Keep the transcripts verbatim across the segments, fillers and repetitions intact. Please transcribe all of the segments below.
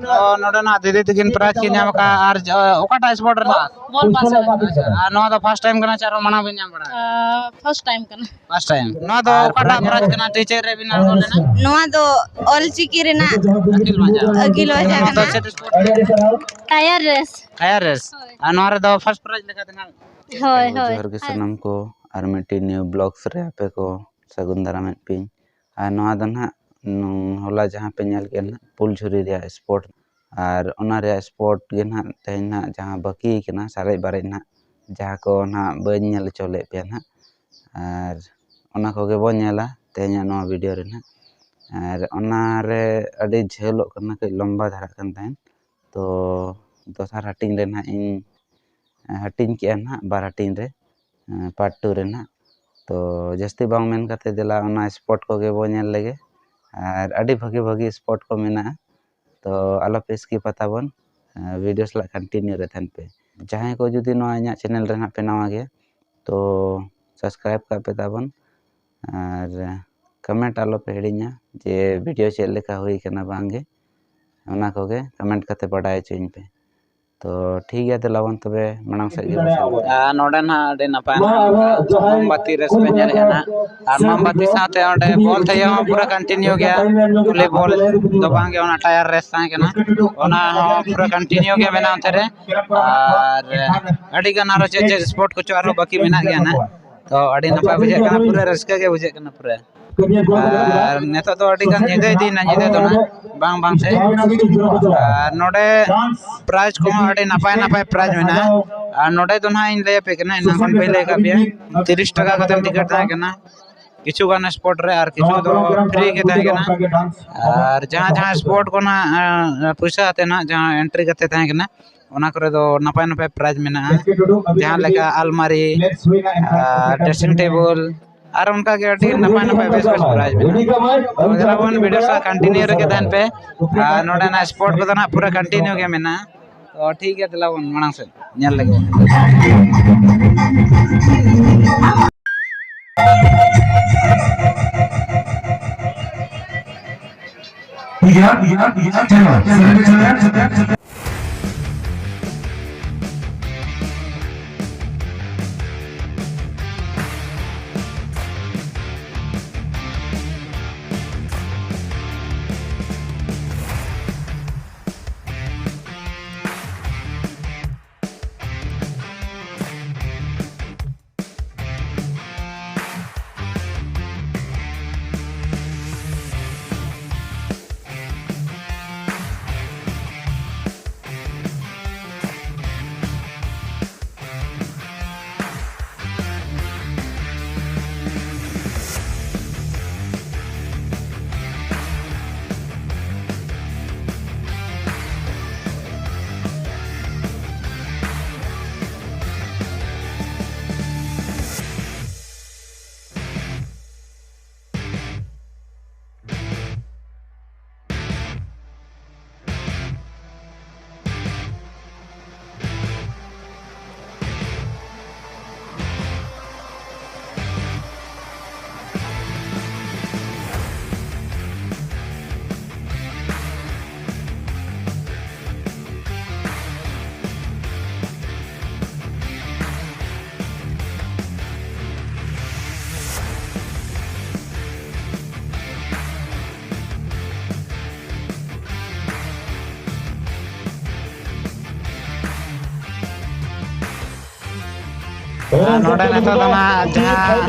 ᱛᱚ ᱱᱚᱰᱮᱱᱟᱜ ᱫᱤᱫᱤ ᱛᱟᱹᱠᱤᱱ ᱯᱨᱟᱭᱤᱡᱽ ᱠᱤᱱ ᱧᱟᱢ ᱟᱠᱟᱫᱼᱟ᱾ ᱟᱨ ᱡᱚ-, ᱚᱠᱟᱴᱟᱜ ᱥᱯᱳᱨᱴ ᱨᱮᱱᱟᱜ? ᱵᱚᱞ ᱵᱟᱥ᱾ ᱟᱨ ᱱᱚᱣᱟ ᱫᱚ ᱯᱷᱟᱥᱴ ᱴᱟᱭᱤᱢ ᱠᱟᱱᱟ ᱥᱮ ᱟᱨᱦᱚᱸ ᱢᱟᱲᱟᱝ ᱵᱤᱱ ᱧᱟᱢ ᱵᱟᱲᱟ ᱟᱠᱟᱫᱟ? ᱯᱷᱟᱥᱴ ᱴᱟᱭᱤᱢ ᱠᱟᱱᱟ᱾ First time. ᱱᱚᱣᱟ ᱫᱚ ᱚᱠᱟᱴᱟᱜ ᱯᱨᱟᱭᱤᱡᱽ ᱠᱟᱱᱟ? ᱪᱮᱫ ᱨᱮ ᱵᱤᱱ ᱟᱬᱜᱚ ᱞᱮᱱᱟ? ᱱᱚᱣᱟ ᱫᱚ ᱚᱞ ᱪᱤᱠᱤ ᱨᱮᱱᱟᱜ ᱟᱹᱠᱤᱞ ᱢᱟᱦᱟ᱾ ᱟᱹᱠᱤᱞ ᱢᱟᱦᱟ ᱱᱚᱣᱟ ᱫᱚ ᱠᱟᱱᱟ᱾ ᱪᱮᱫ sport? Tyre race. Tyre race. ᱦᱳᱭ᱾ ᱟᱨ ᱱᱚᱣᱟ ᱨᱮᱫᱚ ᱯᱷᱟᱥᱴ ᱯᱨᱟᱭᱤᱡᱽ ᱞᱮᱠᱟᱛᱮ ᱱᱟᱜ? ᱦᱳᱭ, ᱦᱳᱭ᱾ ᱡᱚᱦᱟᱨ ᱜᱮ ᱥᱟᱱᱟᱢ ᱠᱚ, ᱟᱨ ᱢᱤᱫᱴᱤᱡ ᱱᱤᱭᱩ ᱵᱞᱚᱜᱥ ᱨᱮ ᱟᱯᱮ ᱠᱚ ᱥᱟᱹᱜᱩᱱ ᱫᱟᱨᱟᱢᱮᱫ ᱯᱮᱭᱟᱹᱧ᱾ ᱟᱨ ᱱᱚᱣᱟ ᱫᱚ ᱱᱟᱦᱟᱜ, ᱱᱩ-, ᱦᱚᱞᱟ ᱡᱟᱦᱟᱸ ᱯᱮ ᱧᱮᱞ ᱠᱮᱫ ᱱᱟᱦᱟᱜ ᱯᱩᱞᱡᱷᱩᱨᱤ ᱨᱮᱭᱟᱜ ᱥᱯᱳᱨᱴ, ᱟᱨ ᱚᱱᱟ ᱨᱮᱭᱟᱜ ᱥᱯᱳᱨᱴ ᱜᱮ ᱱᱟᱦᱟᱜ ᱛᱮᱦᱮᱧ ᱱᱟᱦᱟᱜ ᱡᱟᱦᱟᱸ ᱵᱟᱹᱠᱤ ᱠᱟᱱᱟ, ᱥᱟᱨᱮᱡ ᱵᱟᱨᱮᱡ ᱱᱟᱦᱟᱜ, ᱡᱟᱦᱟᱸ ᱠᱚ ᱱᱟᱦᱟᱜ ᱵᱟᱹᱧ ᱧᱮᱞ ᱦᱚᱪᱚ ᱞᱮᱫ ᱯᱮᱭᱟ ᱱᱟᱦᱟᱜ, ᱟᱨ ᱚᱱᱟ ᱠᱚᱜᱮ ᱵᱚᱱ ᱧᱮᱞᱟ ᱛᱮᱦᱮᱧᱟᱜ ᱱᱚᱣᱟ ᱵᱷᱤᱰᱤᱭᱳ ᱨᱮ ᱱᱟᱦᱟᱜ᱾ ᱟᱨ ᱚᱱᱟᱨᱮ ᱟᱹᱰᱤ ᱡᱷᱟᱹᱞᱚᱜ ᱠᱟᱱᱟ, ᱠᱟᱹᱡ ᱞᱚᱢᱵᱟ ᱫᱷᱟᱨᱟᱜ ᱠᱟᱱ ᱛᱟᱦᱮᱸᱫ᱾ ᱛᱚ ᱫᱚᱥᱟᱨ ᱦᱟᱹᱴᱤᱧ ᱨᱮ ᱱᱟᱦᱟᱜ ᱤᱧ ᱦᱟᱹᱴᱤᱧ ᱠᱮᱜᱼᱟ ᱱᱟᱦᱟᱜ, ᱵᱟᱨ ᱦᱟᱹᱴᱤᱧ ᱨᱮ, ᱯᱟᱨᱴ ᱴᱩ ᱨᱮ ᱱᱟᱦᱟᱜ᱾ ᱛᱚ ᱡᱟᱹᱥᱛᱤ ᱵᱟᱝ ᱢᱮᱱ ᱠᱟᱛᱮ, ᱫᱮᱞᱟ ᱚᱱᱟ ᱥᱯᱳᱨᱴ ᱠᱚᱜᱮ ᱵᱚᱱ ᱧᱮᱞ ᱞᱮᱜᱮ᱾ ᱟᱨ ᱟᱹᱰᱤ ᱵᱷᱟᱹᱜᱤ ᱵᱷᱟᱹᱜᱤ ᱥᱯᱳᱨᱴ ᱠᱚ ᱢᱮᱱᱟᱜᱼᱟ᱾ ᱛᱚ ᱟᱞᱚᱯᱮ ᱥᱠᱤᱯᱟ ᱛᱟᱵᱚᱱ, ᱵᱷᱤᱰᱤᱭᱳ ᱥᱟᱞᱟᱜ ᱠᱚᱱᱴᱤᱱᱤᱭᱩ ᱨᱮ ᱛᱟᱦᱮᱱ ᱯᱮ᱾ ᱡᱟᱦᱟᱸᱭ ᱠᱚ ᱡᱩᱫᱤ ᱱᱚᱣᱟ ᱤᱧᱟᱹᱜ ᱪᱮᱱᱮᱞ ᱨᱮ ᱱᱟᱦᱟᱜ ᱯᱮ ᱱᱟᱣᱟ ᱜᱮᱭᱟ, ᱛᱚ ᱥᱟᱵᱥᱠᱨᱟᱭᱤᱵᱽ ᱠᱟᱜ ᱯᱮ ᱛᱟᱵᱚᱱ᱾ ᱟᱨ ᱠᱚᱢᱮᱱᱴ ᱟᱞᱚᱯᱮ ᱦᱤᱲᱤᱧᱟ ᱡᱮ ᱵᱷᱤᱰᱤᱭᱳ ᱪᱮᱫ ᱞᱮᱠᱟ ᱦᱩᱭ ᱠᱟᱱᱟ ᱵᱟᱝ ᱜᱮ, ᱚᱱᱟ ᱠᱚᱜᱮ ᱠᱚᱢᱮᱱᱴ ᱠᱟᱛᱮ ᱵᱟᱰᱟᱭ ᱦᱚᱪᱚᱧ ᱯᱮ᱾ ᱛᱚ ᱴᱷᱤᱠ ᱜᱮᱭᱟ, ᱫᱮᱞᱟ ᱵᱚᱱ ᱛᱚᱵᱮ ᱢᱟᱲᱟᱝ ᱥᱮᱫ ᱜᱮ ᱵᱚᱱ ᱥᱮᱱ ᱞᱮᱱ ᱜᱮ᱾ ᱟᱨ ᱱᱚᱰᱮ ᱱᱟᱦᱟᱜ ᱟᱹᱰᱤ ᱱᱟᱯᱟᱭ ᱱᱟᱯᱟᱭ ᱢᱳᱢᱵᱟᱛᱤ ᱨᱮᱥ ᱯᱮ ᱧᱮᱞᱮᱫᱼᱟ ᱱᱟᱦᱟᱜ, ᱟᱨ ᱢᱳᱢᱵᱟᱛᱤ ᱥᱟᱶᱛᱮ ᱚᱸᱰᱮ ᱵᱚᱞ ᱛᱷᱟᱭᱚ ᱦᱚᱸ ᱯᱩᱨᱟᱹ ᱠᱚᱱᱴᱤᱱᱤᱭᱩ ᱜᱮᱭᱟ, ᱵᱷᱚᱞᱤᱵᱚᱞ ᱫᱚ ᱵᱟᱝ ᱜᱮ, ᱚᱱᱟ ᱴᱟᱭᱟᱨ ᱨᱮᱥ ᱛᱟᱦᱮᱸ ᱠᱟᱱᱟ, ᱚᱱᱟ ᱦᱚᱸ ᱯᱩᱨᱟᱹ ᱠᱚᱱᱴᱤᱱᱤᱭᱩ ᱜᱮ ᱢᱮᱱᱟᱜᱼᱟ ᱚᱱᱛᱮ ᱨᱮ᱾ ᱟᱨ ᱟᱹᱰᱤ ᱜᱟᱱ ᱟᱨᱚ ᱪᱮᱫ ᱪᱮᱫ ᱥᱯᱳᱨᱴ ᱠᱚᱪᱚ ᱟᱨᱦᱚᱸ ᱵᱟᱹᱠᱤ ᱢᱮᱱᱟᱜ ᱜᱮᱭᱟ ᱱᱟᱦᱟᱜ᱾ ᱛᱚ ᱟᱹᱰᱤ ᱱᱟᱯᱟᱭ ᱵᱩᱡᱷᱟᱹᱜ ᱠᱟᱱᱟ, ᱯᱩᱨᱟᱹ ᱨᱟᱹᱥᱠᱟᱹ ᱜᱮ ᱵᱩᱡᱷᱟᱹᱜ ᱠᱟᱱᱟ ᱯᱩᱨᱟᱹ᱾ ᱟᱨ ᱱᱤᱛᱚᱜ ᱫᱚ ᱟᱹᱰᱤ ᱜᱟᱱ ᱧᱤᱫᱟᱹ ᱤᱫᱤᱭᱮᱱᱟ, ᱧᱤᱫᱟᱹ ᱫᱚ ᱱᱟᱦᱟᱜ ᱵᱟᱝ ᱵᱟᱝ ᱛᱮ᱾ ᱟᱨ ᱱᱚᱰᱮ ᱯᱨᱟᱭᱤᱡᱽ ᱠᱚᱦᱚᱸ ᱟᱹᱰᱤ ᱱᱟᱯᱟᱭ ᱱᱟᱯᱟᱭ ᱯᱨᱟᱭᱤᱡᱽ ᱢᱮᱱᱟᱜᱼᱟ᱾ ᱟᱨ ᱱᱚᱰᱮ ᱫᱚ ᱱᱟᱦᱟᱜ ᱤᱧ ᱞᱟᱹᱭ ᱟᱯᱮ ᱠᱟᱱᱟ, ᱮᱱᱟᱝ ᱠᱷᱚᱱ ᱵᱟᱹᱧ ᱞᱟᱹᱭ ᱟᱠᱟᱫ ᱯᱮᱭᱟ, ᱛᱤᱨᱤᱥ ᱴᱟᱠᱟ ᱠᱟᱛᱮ ᱴᱤᱠᱤᱴ ᱛᱟᱦᱮᱸ ᱠᱟᱱᱟ᱾ ᱠᱤᱪᱷᱩ ᱜᱟᱱ ᱥᱯᱳᱨᱴ ᱨᱮ, ᱟᱨ ᱠᱤᱪᱷᱩ ᱫᱚ ᱯᱷᱨᱤ ᱜᱮ ᱛᱟᱦᱮᱸ ᱠᱟᱱᱟ᱾ ᱟᱨ ᱡᱟᱦᱟᱸ ᱡᱟᱦᱟᱸ ᱥᱯᱳᱨᱴ ᱠᱚ ᱱᱟᱦᱟᱜ, ᱟᱸ, ᱯᱩᱭᱥᱟᱹ ᱟᱛᱮ ᱱᱟᱦᱟᱜ ᱡᱟᱦᱟᱸ ᱮᱱᱴᱨᱤ ᱠᱟᱛᱮ ᱛᱟᱦᱮᱸ ᱠᱟᱱᱟ, ᱚᱱᱟ ᱠᱚᱨᱮ ᱫᱚ ᱱᱟᱯᱟᱭ ᱱᱟᱯᱟᱭ ᱯᱨᱟᱭᱤᱡᱽ ᱢᱮᱱᱟᱜᱼᱟ᱾ ᱡᱟᱦᱟᱸ ᱞᱮᱠᱟ ᱟᱞᱢᱟᱨᱤ, ᱟᱨ ᱰᱨᱮᱥᱤᱝ ᱴᱮᱵᱚᱞ, ᱟᱨ ᱚᱱᱠᱟ ᱜᱮ ᱟᱹᱰᱤ ᱱᱟᱯᱟᱭ ᱱᱟᱯᱟᱭ ᱵᱮᱥ ᱵᱮᱥ ᱯᱨᱟᱭᱤᱡᱽ ᱢᱮᱱᱟᱜᱼᱟ᱾ ᱛᱚ ᱡᱮᱢᱚᱱ ᱵᱷᱤᱰᱤᱭᱳ ᱥᱟᱶ ᱠᱚᱱᱴᱤᱱᱤᱭᱩ ᱨᱮᱜᱮ ᱛᱟᱦᱮᱱ ᱯᱮ᱾ ᱟᱨ ᱱᱚᱰᱮᱱᱟᱜ ᱥᱯᱳᱨᱴ ᱠᱚᱫᱚ ᱱᱟᱦᱟᱜ ᱯᱩᱨᱟᱹ ᱠᱚᱱᱴᱤᱱᱤᱭᱩ ᱜᱮ ᱢᱮᱱᱟᱜᱼᱟ᱾ ᱛᱚ ᱴᱷᱤᱠ ᱜᱮᱭᱟ, ᱫᱮᱞᱟ ᱵᱚᱱ ᱢᱟᱲᱟᱝ ᱥᱮᱫ ᱧᱮᱞ ᱞᱮᱜᱮ ᱵᱚᱱ᱾ ᱴᱷᱤᱠ ᱜᱮᱭᱟ, ᱴᱷᱤᱠ ᱜᱮᱭᱟ, ᱴᱷᱤᱠ ᱜᱮᱭᱟ, ᱪᱚᱞᱚ, ᱥᱮᱞᱮᱫ ᱢᱮ, ᱥᱮᱞᱮᱫ ᱢᱮ᱾ ᱟᱨ ᱱᱚᱰᱮ ᱱᱤᱛᱚᱜ ᱫᱚ ᱱᱟᱦᱟᱜ ᱡᱟᱦᱟᱸ,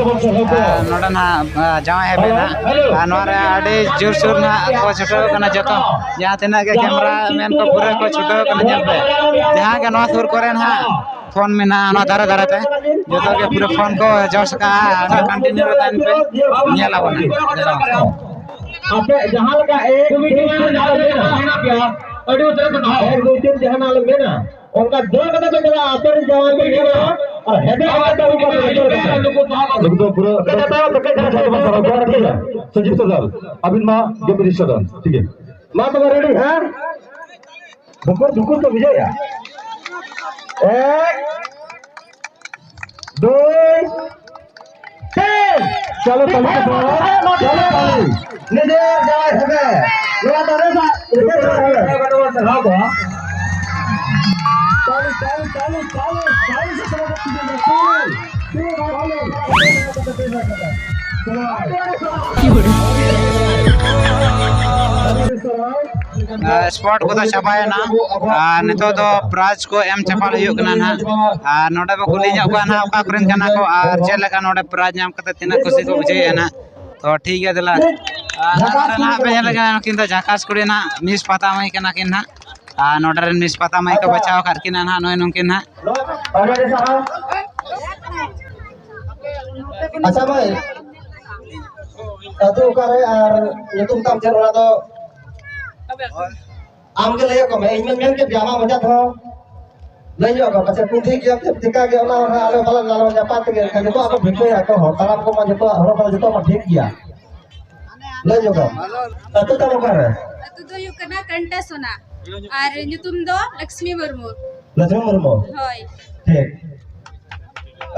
ᱟᱨ ᱱᱚᱰᱮ ᱱᱟᱦᱟᱜ, ᱟᱨ ᱡᱟᱶᱟᱭ ᱦᱮᱯᱮ ᱱᱟᱦᱟᱜ, ᱟᱨ ᱱᱚᱣᱟ ᱨᱮ ᱟᱹᱰᱤ ᱡᱳᱨᱥᱳᱨ ᱱᱟᱦᱟᱜ ᱠᱚ ᱪᱷᱩᱴᱟᱹᱣ ᱠᱟᱱᱟ ᱡᱚᱛᱚ, ᱡᱟᱦᱟᱸ ᱛᱤᱱᱟᱹᱜ ᱜᱮ ᱠᱮᱢᱨᱟ ᱢᱮᱱ ᱠᱚ ᱯᱩᱨᱟᱹ ᱠᱚ ᱪᱷᱩᱴᱟᱹᱣ ᱠᱟᱱᱟ᱾ ᱧᱮᱞ ᱯᱮ, ᱡᱟᱦᱟᱸ ᱜᱮ ᱱᱚᱣᱟ ᱥᱩᱨ ᱠᱚᱨᱮ ᱱᱟᱦᱟᱜ ᱯᱷᱳᱱ ᱢᱮᱱᱟᱜᱼᱟ, ᱚᱱᱟ ᱫᱷᱟᱨᱮ ᱫᱷᱟᱨᱮ ᱛᱮ ᱡᱚᱛᱚ ᱜᱮ ᱯᱩᱨᱟᱹ ᱯᱷᱳᱱ ᱠᱚ ᱡᱚᱥ ᱠᱟᱜᱼᱟ᱾ ᱚᱱᱟ ᱠᱚᱱᱴᱤᱱᱤᱭᱩ ᱨᱮ ᱛᱟᱦᱮᱱ ᱯᱮ, ᱧᱮᱞ ᱟᱵᱚᱱ ᱦᱟᱸᱜ᱾ ᱟᱯᱮ ᱡᱟᱦᱟᱸ ᱞᱮᱠᱟ ᱮᱠ ᱫᱩᱭ ᱛᱤᱱ ᱡᱟᱦᱟᱸ ᱞᱮ ᱢᱮᱱᱟ, ᱮᱠ ᱫᱩᱭ ᱛᱤᱱ ᱡᱟᱦᱟᱸ ᱞᱮ ᱢᱮᱱᱟ, ᱚᱱᱠᱟ ᱫᱟᱹᱲ ᱠᱟᱛᱮ ᱯᱮ ᱪᱟᱞᱟᱜᱼᱟ, ᱟᱯᱮ ᱨᱮᱱ ᱡᱟᱶᱟᱭ ᱯᱮ ᱧᱮᱞᱟ, ᱟᱨ ᱦᱮᱵᱮ ᱠᱟᱛᱮ ᱯᱮ ᱫᱟᱹᱲ ᱠᱟᱛᱮ᱾ ᱱᱩᱠᱩ ᱫᱚ ᱯᱩᱨᱟᱹ ᱥᱚᱡᱤᱛ ᱥᱚᱨᱫᱟᱨ, ᱟᱹᱵᱤᱱ ᱢᱟ ᱜᱮᱢ ᱨᱮᱡᱤᱥᱴᱟᱨ ᱴᱷᱤᱠ ᱜᱮᱭᱟ᱾ ᱢᱟ ᱛᱚᱵᱮ ᱨᱮᱰᱤ, ᱦᱮᱸ? ᱫᱷᱩᱠᱩᱨ ᱫᱷᱩᱠᱩᱨ ᱠᱚ ᱵᱩᱡᱷᱟᱹᱣᱮᱜᱼᱟ᱾ ᱮᱠ, ᱫᱩᱭ, ᱪᱚᱞᱚ ᱛᱟᱹᱞᱤ ᱠᱚ ᱵᱚᱞᱚ, ᱪᱚᱞᱚ ᱛᱟᱹᱞᱤ᱾ ᱱᱤᱡᱮᱨ ᱡᱟᱶᱟᱭ ᱥᱟᱹᱜᱟᱹᱭ᱾ ᱱᱚᱣᱟ ᱫᱚ ᱨᱮᱥᱟ, ᱨᱮᱥᱟ ᱥᱟᱹᱜᱟᱹᱭ ᱠᱟᱛᱮ ᱵᱚᱱ ᱪᱟᱞᱟᱣ ᱠᱚᱣᱟ᱾ ᱛᱟᱹᱞᱤ, ᱛᱟᱹᱞᱤ, ᱛᱟᱹᱞᱤ, ᱛᱟᱹᱞᱤ, ᱛᱟᱹᱞᱤ ᱥᱮ ᱛᱟᱹᱞᱤ, ᱛᱟᱹᱞᱤ, ᱛᱟᱹᱞᱤ, ᱛᱟᱹᱞᱤ, ᱛᱟᱹᱞᱤ, ᱛᱟᱹᱞᱤ᱾ ᱟᱹᱰᱤ ᱥᱟᱨᱦᱟᱣ᱾ ᱟᱨ ᱥᱯᱳᱨᱴ ᱠᱚᱫᱚ ᱪᱟᱵᱟᱭᱮᱱᱟ᱾ ᱟᱨ ᱱᱤᱛᱚᱜ ᱫᱚ ᱯᱨᱟᱭᱤᱡᱽ ᱠᱚ ᱮᱢ ᱪᱟᱯᱟᱞ ᱦᱩᱭᱩᱜ ᱠᱟᱱᱟ ᱱᱟᱦᱟᱜ᱾ ᱟᱨ ᱱᱚᱰᱮ ᱵᱚ ᱠᱩᱞᱤ ᱧᱚᱜ ᱠᱚᱣᱟ ᱱᱟᱦᱟᱜ, ᱚᱠᱟ ᱠᱚᱨᱮᱱ ᱠᱟᱱᱟ ᱠᱚ ᱟᱨ ᱪᱮᱫ ᱞᱮᱠᱟ ᱱᱚᱰᱮ ᱯᱨᱟᱭᱤᱡᱽ ᱧᱟᱢ ᱠᱟᱛᱮ ᱛᱤᱱᱟᱹᱜ ᱠᱩᱥᱤ ᱠᱚ ᱵᱩᱡᱷᱟᱹᱣᱮᱫᱼᱟ ᱱᱟᱦᱟᱜ᱾ ᱛᱚ ᱴᱷᱤᱠ ᱜᱮᱭᱟ, ᱫᱮᱞᱟ᱾ ᱟᱨ ᱱᱚᱰᱮ ᱱᱟᱦᱟᱜ ᱯᱮ ᱧᱮᱞ ᱠᱟᱱᱟ, ᱱᱩᱠᱤᱱ ᱫᱚ ᱡᱷᱟᱠᱟᱥ ᱠᱩᱲᱤ ᱱᱟᱦᱟᱜ, ᱢᱤᱥ ᱯᱟᱛᱟ ᱢᱟᱹᱭ ᱠᱟᱱᱟ ᱠᱤᱱ ᱱᱟᱦᱟᱜ᱾ ᱟᱨ ᱱᱚᱰᱮ ᱨᱮᱱ ᱢᱤᱥ ᱯᱟᱛᱟ ᱢᱟᱹᱭ ᱠᱚ ᱵᱟᱪᱷᱟᱣ ᱟᱠᱟᱫ ᱠᱤᱱᱟ ᱱᱟᱦᱟᱜ, ᱱᱚᱜᱼᱚᱭ ᱱᱩᱠᱤᱱ ᱱᱟᱦᱟᱜ᱾ ᱟᱪᱪᱷᱟ ᱢᱟᱹᱭ, ᱟᱹᱛᱩ ᱚᱠᱟᱨᱮ ᱟᱨ ᱧᱩᱛᱩᱢ ᱛᱟᱢ ᱪᱮᱫ? ᱚᱱᱟ ᱫᱚ ᱟᱢ ᱜᱮ ᱞᱟᱹᱭ ᱟᱠᱚ ᱢᱮ, ᱤᱧ ᱢᱟᱧ ᱢᱮᱱ ᱠᱮᱫ ᱜᱮ, ᱟᱢᱟᱜ ᱢᱚᱪᱟ ᱛᱮᱦᱚᱸ ᱞᱟᱹᱭ ᱧᱚᱜ ᱟᱠᱚ ᱯᱟᱪᱮ ᱠᱩᱞᱤ ᱜᱮᱭᱟ ᱪᱮᱫ ᱪᱤᱠᱟ ᱜᱮ, ᱚᱱᱟ ᱦᱚᱸ ᱟᱞᱮ ᱵᱟᱞᱮ ᱞᱟᱞᱚ ᱧᱟᱯᱟ ᱛᱮᱜᱮ ᱮᱱᱠᱷᱟᱱ ᱡᱚᱛᱚᱣᱟᱜ ᱠᱚ ᱵᱷᱤᱠᱟᱹᱭᱟ ᱟᱠᱚ ᱦᱚᱸ, ᱛᱟᱲᱟᱢ ᱠᱚᱢᱟ ᱡᱚᱛᱚᱣᱟᱜ ᱦᱚᱨᱚᱜ ᱵᱟᱲᱟ ᱡᱚᱛᱚᱣᱟᱜ ᱢᱟ ᱴᱷᱤᱠ ᱜᱮᱭᱟ᱾ ᱞᱟᱹᱭ ᱧᱚᱜ ᱟᱢ, ᱟᱹᱛᱩ ᱛᱟᱢ ᱚᱠᱟᱨᱮ? ᱟᱹᱛᱩ ᱫᱚ ᱦᱩᱭᱩᱜ ᱠᱟᱱᱟ ᱠᱟᱱᱴᱟᱥᱚᱱᱟ ᱟᱨ ᱧᱩᱛᱩᱢ ᱫᱚ ᱞᱚᱠᱥᱢᱤ ᱢᱩᱨᱢᱩ᱾ ᱞᱚᱠᱥᱢᱤ ᱢᱩᱨᱢᱩ? ᱦᱳᱭ᱾ ᱴᱷᱤᱠ᱾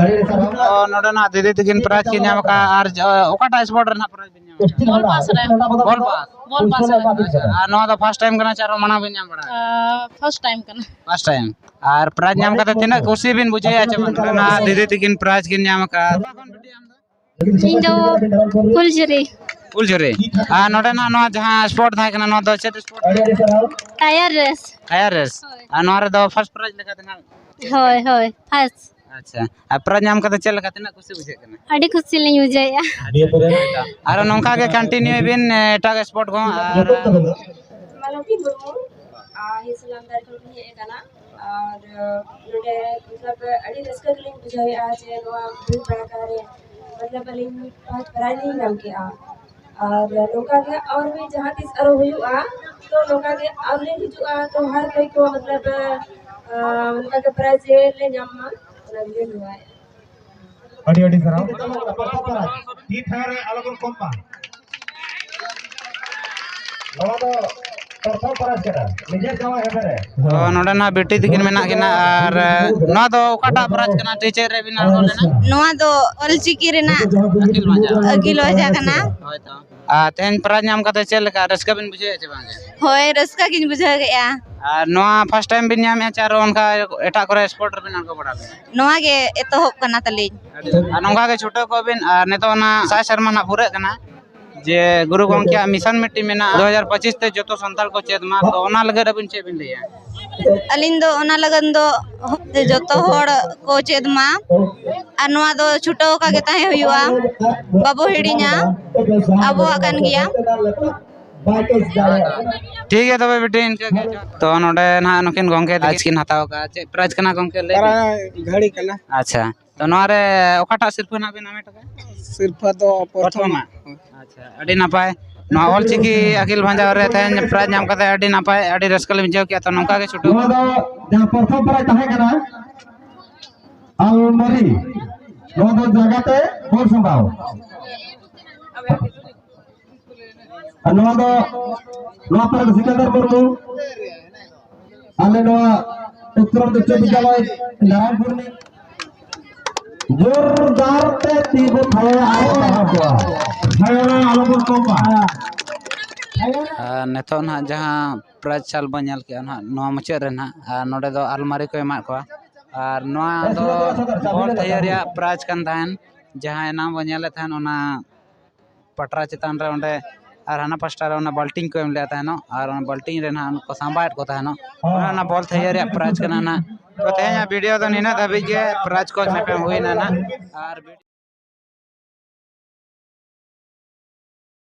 ᱟᱹᱰᱤ ᱟᱹᱰᱤ ᱥᱟᱨᱦᱟᱣ᱾ ᱛᱚ, ᱱᱚᱰᱮᱱᱟᱜ ᱫᱤᱫᱤ ᱛᱟᱹᱠᱤᱱ ᱯᱨᱟᱭᱤᱡᱽ ᱠᱤᱱ ᱧᱟᱢ ᱟᱠᱟᱫᱼᱟ᱾ ᱟᱨ ᱡᱚ-, ᱚᱠᱟᱴᱟᱜ ᱥᱯᱳᱨᱴ ᱨᱮᱱᱟᱜ ᱯᱨᱟᱭᱤᱡᱽ ᱵᱤᱱ ᱧᱟᱢ ᱟᱠᱟᱫᱼᱟ? ᱵᱚᱞ ᱯᱟᱥ ᱨᱮ᱾ ᱵᱚᱞ ᱯᱟᱥ᱾ ᱵᱚᱞ ᱯᱟᱥ ᱨᱮ᱾ ᱟᱪᱪᱷᱟ, ᱟᱨ ᱱᱚᱣᱟ ᱫᱚ ᱯᱷᱟᱥᱴ ᱴᱟᱭᱤᱢ ᱠᱟᱱᱟ ᱪᱮ ᱟᱨᱚ ᱢᱟᱲᱟᱝ ᱵᱤᱱ ᱧᱟᱢ ᱵᱟᱲᱟ ᱟᱠᱟᱫᱼᱟ? ᱟᱸ, ᱯᱷᱟᱥᱴ ᱴᱟᱭᱤᱢ ᱠᱟᱱᱟ᱾ First time. ᱟᱨ ᱯᱨᱟᱭᱤᱡᱽ ᱧᱟᱢ ᱠᱟᱛᱮ ᱛᱤᱱᱟᱹᱜ ᱠᱩᱥᱤ ᱵᱤᱱ ᱵᱩᱡᱷᱟᱹᱣᱮᱫᱼᱟ ᱪᱮ ᱵᱟᱝ? ᱱᱚᱰᱮᱱᱟᱜ ᱫᱤᱫᱤ ᱛᱟᱹᱠᱤᱱ ᱯᱨᱟᱭᱤᱡᱽ ᱠᱤᱱ ᱧᱟᱢ ᱟᱠᱟᱫᱼᱟ᱾ ᱤᱧ ᱫᱚ ᱯᱷᱩᱞᱡᱷᱩᱨᱤ᱾ ᱯᱷᱩᱞᱡᱷᱩᱨᱤ᱾ ᱟᱨ ᱱᱚᱰᱮᱱᱟᱜ ᱱᱚᱣᱟ ᱡᱟᱦᱟᱸ ᱥᱯᱳᱨᱴ ᱛᱟᱦᱮᱸ ᱠᱟᱱᱟ, ᱱᱚᱣᱟ ᱫᱚ ᱪᱮᱫ ᱥᱯᱳᱨᱴ ᱛᱟᱦᱮᱸ ᱠᱟᱱᱟ? Tyre race. Tyre race. ᱦᱳᱭ᱾ ᱟᱨ ᱱᱚᱣᱟ ᱨᱮᱫᱚ ᱯᱷᱟᱥᱴ ᱯᱨᱟᱭᱤᱡᱽ ᱞᱮᱠᱟᱛᱮ ᱱᱟᱜ? ᱦᱳᱭ, ᱦᱳᱭ, ᱯᱷᱟᱥᱴ᱾ ᱟᱪᱪᱷᱟ, ᱟᱨ ᱯᱨᱟᱭᱤᱡᱽ ᱧᱟᱢ ᱠᱟᱛᱮ ᱪᱮᱫ ᱞᱮᱠᱟ, ᱛᱤᱱᱟᱹᱜ ᱠᱩᱥᱤ ᱵᱩᱡᱷᱟᱹᱜ ᱠᱟᱱᱟ? ᱟᱹᱰᱤ ᱠᱩᱥᱤ ᱞᱤᱧ ᱵᱩᱡᱷᱟᱹᱣᱮᱫᱼᱟ᱾ ᱟᱨᱚ ᱱᱚᱝᱠᱟ ᱜᱮ ᱠᱚᱱᱴᱤᱱᱤᱭᱩᱭ ᱵᱤᱱ, ᱮᱴᱟᱜ ᱥᱯᱳᱨᱴ ᱠᱚᱦᱚᱸ᱾ ᱟᱨ ᱢᱟᱞᱚᱛᱤ ᱢᱩᱨᱢᱩ, ᱟᱨ, ᱦᱤᱥᱞᱟᱢ ᱫᱟᱨ ᱠᱷᱚᱱ ᱞᱤᱧ ᱦᱮᱡ ᱟᱠᱟᱱᱟ᱾ ᱟᱨ, ᱱᱚᱰᱮ, ᱢᱚᱛᱞᱚᱵ, ᱟᱹᱰᱤ ᱨᱟᱹᱥᱠᱟᱹ ᱜᱮᱞᱤᱧ ᱵᱩᱡᱷᱟᱹᱣᱮᱫᱼᱟ ᱡᱮ ᱱᱚᱣᱟ ᱵᱷᱤᱲ ᱵᱷᱟᱲᱟᱠᱟ ᱨᱮ, ᱢᱚᱛᱞᱚᱵ, ᱟᱹᱞᱤᱧ ᱯᱷᱟᱥᱴ ᱯᱨᱟᱭᱤᱡᱽ ᱞᱤᱧ ᱧᱟᱢ ᱠᱮᱜᱼᱟ᱾ ᱟᱨ ᱱᱚᱝᱠᱟ ᱜᱮ ᱟᱨ ᱢᱤᱫ ᱡᱟᱦᱟᱸ ᱛᱤᱥ ᱟᱨᱚ ᱦᱩᱭᱩᱜᱼᱟ, ᱛᱚ ᱱᱚᱝᱠᱟ ᱜᱮ ᱟᱨ ᱞᱤᱧ ᱦᱤᱡᱩᱜᱼᱟ, ᱛᱚ ᱦᱟᱨ ᱠᱚᱭ ᱠᱚ, ᱢᱚᱛᱞᱚᱵ, ᱟᱸ, ᱱᱚᱝᱠᱟ ᱜᱮ ᱯᱨᱟᱭᱤᱡᱽ ᱞᱮ ᱧᱟᱢ ᱢᱟ, ᱚᱱᱟ ᱜᱮᱞᱤᱧ ᱫᱩᱣᱟᱭᱟ᱾ ᱟᱹᱰᱤ ᱟᱹᱰᱤ ᱥᱟᱨᱦᱟᱣ᱾ ᱛᱤ ᱛᱷᱟᱭᱚ ᱨᱮ ᱟᱞᱚᱵᱚᱱ ᱠᱚᱢ ᱢᱟ᱾ ᱱᱚᱣᱟ ᱫᱚ ᱛᱚ ᱱᱚᱰᱮ ᱱᱟᱦᱟᱜ ᱵᱤᱴᱤ ᱛᱤᱠᱤᱱ ᱢᱮᱱᱟᱜ ᱠᱤᱱᱟ᱾ ᱟᱨ ᱱᱚᱣᱟ ᱫᱚ ᱚᱠᱟᱴᱟᱜ ᱯᱨᱟᱭᱤᱡᱽ ᱠᱟᱱᱟ? ᱪᱮᱫ ᱨᱮ ᱵᱤᱱ ᱟᱬᱜᱚ ᱞᱮᱱᱟ? ᱱᱚᱣᱟ ᱫᱚ ᱚᱞᱪᱤᱠᱤ ᱨᱮᱱᱟᱜ ᱟᱹᱠᱤᱞ ᱵᱟᱡᱟ ᱠᱟᱱᱟ᱾ ᱦᱳᱭ ᱛᱚ᱾ ᱟᱨ ᱛᱮᱦᱮᱧ ᱯᱨᱟᱭᱤᱡᱽ ᱧᱟᱢ ᱠᱟᱛᱮ ᱪᱮᱫ ᱞᱮᱠᱟ ᱨᱟᱹᱥᱠᱟᱹ ᱵᱤᱱ ᱵᱩᱡᱷᱟᱹᱣᱮᱫᱼᱟ ᱪᱮ ᱵᱟᱝ? ᱦᱳᱭ, ᱨᱟᱹᱥᱠᱟᱹ ᱜᱤᱧ ᱵᱩᱡᱷᱟᱹᱣ ᱠᱮᱫᱼᱟ᱾ ᱟᱨ ᱱᱚᱣᱟ ᱯᱷᱟᱥᱴ ᱴᱟᱭᱤᱢ ᱵᱤᱱ ᱧᱟᱢᱮᱫᱼᱟ ᱪᱮ ᱟᱨᱚ ᱚᱱᱠᱟ ᱮᱴᱟᱜ ᱠᱚᱨᱮ ᱥᱯᱳᱨᱴ ᱨᱮᱵᱤᱱ ᱟᱬᱜᱚ ᱵᱟᱲᱟ ᱞᱮᱱᱟ? ᱱᱚᱣᱟ ᱜᱮ ᱮᱛᱚᱦᱚᱵ ᱠᱟᱱᱟ ᱛᱟᱹᱞᱤᱧ᱾ ᱟᱨ ᱱᱚᱝᱠᱟ ᱜᱮ ᱪᱷᱩᱴᱟᱹᱣ ᱠᱚᱜ ᱵᱤᱱ᱾ ᱟᱨ ᱱᱤᱛᱚᱜ ᱚᱱᱟ ᱥᱟᱭ ᱥᱮᱨᱢᱟ ᱱᱟᱜ ᱯᱩᱨᱟᱹᱜ ᱠᱟᱱᱟ, ᱡᱮ ᱜᱩᱨᱩ ᱜᱚᱢᱠᱮᱭᱟᱜ ᱢᱤᱥᱚᱱ ᱢᱤᱫᱴᱤᱡ ᱢᱮᱱᱟᱜᱼᱟ, ᱫᱩ ᱦᱟᱡᱟᱨ ᱯᱚᱸᱪᱤᱥ ᱛᱮ ᱡᱚᱛᱚ ᱥᱟᱱᱛᱟᱲ ᱠᱚ ᱪᱮᱫ ᱢᱟ, ᱛᱚ ᱚᱱᱟ ᱞᱟᱹᱜᱤᱫ ᱟᱹᱵᱤᱱ ᱪᱮᱫ ᱵᱤᱱ ᱞᱟᱹᱭᱟ? ᱟᱹᱞᱤᱧ ᱫᱚ ᱚᱱᱟ ᱞᱟᱹᱜᱤᱫ ᱫᱚ ᱡᱚᱛᱚ ᱦᱚᱲ ᱠᱚ ᱪᱮᱫ ᱢᱟ, ᱟᱨ ᱱᱚᱣᱟ ᱫᱚ ᱪᱷᱩᱴᱟᱹᱣ ᱟᱠᱟ ᱜᱮ ᱛᱟᱦᱮᱸ ᱦᱩᱭᱩᱜᱼᱟ, ᱵᱟᱵᱚ ᱦᱤᱲᱤᱧᱟ, ᱟᱵᱚᱣᱟᱜ ᱠᱟᱱ ᱜᱮᱭᱟ᱾ ᱴᱷᱤᱠ ᱜᱮᱭᱟ ᱛᱚᱵᱮ ᱵᱤᱴᱤ, ᱤᱱᱠᱟᱹ ᱜᱮ᱾ ᱛᱚ ᱱᱚᱰᱮ ᱱᱟᱦᱟᱜ ᱱᱩᱠᱤᱱ ᱜᱚᱢᱠᱮ ᱛᱟᱹᱠᱤᱱ ᱠᱤᱱ ᱦᱟᱛᱟᱣ ᱠᱟᱜᱼᱟ᱾ ᱪᱮᱫ ᱯᱨᱟᱭᱤᱡᱽ ᱠᱟᱱᱟ ᱜᱚᱢᱠᱮ, ᱞᱟᱹᱭ ᱵᱤᱱ? ᱜᱷᱟᱹᱲᱤ ᱠᱟᱱᱟ᱾ ᱟᱪᱪᱷᱟ, ᱛᱚ ᱱᱚᱣᱟ ᱨᱮ ᱚᱠᱟᱴᱟᱜ ᱥᱤᱨᱯᱟᱹ ᱱᱟᱦᱟᱜ ᱵᱤᱱ ᱦᱟᱢᱮᱴ ᱠᱟᱜᱼᱟ? ᱥᱤᱨᱯᱟᱹ ᱫᱚ ᱯᱨᱚᱛᱷᱚᱢ᱾ ᱯᱨᱚᱛᱷᱚᱢᱟᱜ᱾ ᱟᱪᱪᱷᱟ, ᱟᱹᱰᱤ ᱱᱟᱯᱟᱭ᱾ ᱱᱚᱣᱟ ᱚᱞᱪᱤᱠᱤ ᱟᱹᱠᱤᱞ ᱵᱷᱟᱸᱡᱟᱣ ᱨᱮ ᱛᱮᱦᱮᱧ ᱯᱨᱟᱭᱤᱡᱽ ᱧᱟᱢ ᱠᱟᱛᱮ ᱟᱹᱰᱤ ᱱᱟᱯᱟᱭ, ᱟᱹᱰᱤ ᱨᱟᱹᱥᱠᱟᱹ ᱞᱮ ᱵᱩᱡᱷᱟᱹᱣ ᱠᱮᱜᱼᱟ᱾ ᱛᱚ ᱱᱚᱝᱠᱟ ᱜᱮ ᱪᱷᱩᱴᱟᱹᱣ᱾ ᱱᱚᱣᱟ ᱫᱚ ᱡᱟᱦᱟᱸ ᱯᱨᱚᱛᱷᱚᱢ ᱯᱨᱟᱭᱤᱡᱽ ᱛᱟᱦᱮᱸ ᱠᱟᱱᱟ, ᱟᱞᱢᱟᱨᱤ, ᱱᱚᱣᱟ ᱫᱚ ᱡᱟᱭᱜᱟ ᱛᱮ ᱜᱳᱞ ᱥᱟᱢᱵᱟᱣ᱾ ᱟᱨ ᱱᱚᱣᱟ ᱫᱚ, ᱱᱚᱣᱟ ᱯᱟᱨᱟ ᱫᱚ ᱥᱤᱠᱟᱱᱫᱟᱨ ᱢᱩᱨᱢᱩ, ᱟᱞᱮ ᱱᱚᱣᱟ ᱩᱛᱛᱚᱨ ᱵᱤᱥᱥᱚᱵᱤᱫᱽᱫᱟᱞᱚᱭ ᱱᱟᱨᱟᱭᱚᱱᱯᱩᱨ ᱨᱤᱱᱤᱡ ᱡᱳᱨᱫᱟᱨ ᱛᱮ ᱛᱤ ᱵᱚ ᱛᱷᱟᱭᱟ ᱟᱨ ᱵᱚ ᱛᱟᱲᱟᱢ ᱠᱚᱣᱟ᱾ ᱛᱷᱟᱭᱟ ᱟᱞᱚ ᱵᱚᱱ ᱠᱚᱢᱟ᱾ ᱟᱨ ᱱᱤᱛᱚᱜ ᱱᱟᱦᱟᱜ ᱡᱟᱦᱟᱸ ᱯᱨᱟᱭᱤᱡᱽ ᱪᱟᱞ ᱵᱚᱱ ᱧᱮᱞ ᱠᱮᱜᱼᱟ ᱱᱟᱦᱟᱜ ᱱᱚᱣᱟ ᱢᱩᱪᱟᱹᱫ ᱨᱮ ᱱᱟᱦᱟᱜ, ᱟᱨ ᱱᱚᱰᱮ ᱫᱚ ᱟᱞᱢᱟᱨᱤ ᱠᱚ ᱮᱢᱟᱜ ᱠᱚᱣᱟ᱾ ᱟᱨ ᱱᱚᱣᱟ ᱫᱚ ᱵᱚᱞ ᱛᱷᱟᱹᱭᱟᱹ ᱨᱮᱭᱟᱜ ᱯᱨᱟᱭᱤᱡᱽ ᱠᱟᱱ ᱛᱟᱦᱮᱸᱱ, ᱡᱟᱦᱟᱸ ᱮᱱᱟᱝ ᱵᱚᱱ ᱧᱮᱞᱮᱫ ᱛᱟᱦᱮᱸᱱ ᱚᱱᱟ ᱯᱟᱴᱨᱟ ᱪᱮᱛᱟᱱ ᱨᱮ ᱚᱸᱰᱮ, ᱟᱨ ᱦᱟᱱᱟ ᱯᱟᱥᱴᱟ ᱨᱮ ᱚᱱᱟ ᱵᱟᱞᱴᱤᱱ ᱠᱚ ᱮᱢ ᱞᱮᱫ ᱛᱟᱦᱮᱱᱚᱜ, ᱟᱨ ᱚᱱᱟ ᱵᱟᱞᱴᱤᱱ ᱨᱮ ᱱᱟᱦᱟᱜ ᱠᱚ ᱥᱟᱢᱵᱟᱣᱮᱫ ᱠᱚ ᱛᱟᱦᱮᱱᱚᱜ, ᱚᱱᱟ, ᱚᱱᱟ ᱵᱚᱞ ᱛᱷᱟᱹᱭᱟᱹ ᱨᱮᱭᱟᱜ ᱯᱨᱟᱭᱤᱡᱽ ᱠᱟᱱᱟ ᱱᱟᱦᱟᱜ᱾ ᱛᱚ ᱛᱮᱦᱮᱧᱟᱜ ᱵᱷᱤᱰᱤᱭᱳ ᱫᱚ ᱱᱤᱱᱟᱹᱜ ᱫᱷᱟᱹᱵᱤᱡ ᱜᱮ, ᱯᱨᱟᱭᱤᱡᱽ ᱠᱚ ᱧᱟᱯᱟᱢ ᱦᱩᱭᱱᱟ ᱱᱟᱦᱟᱜ, ᱟᱨ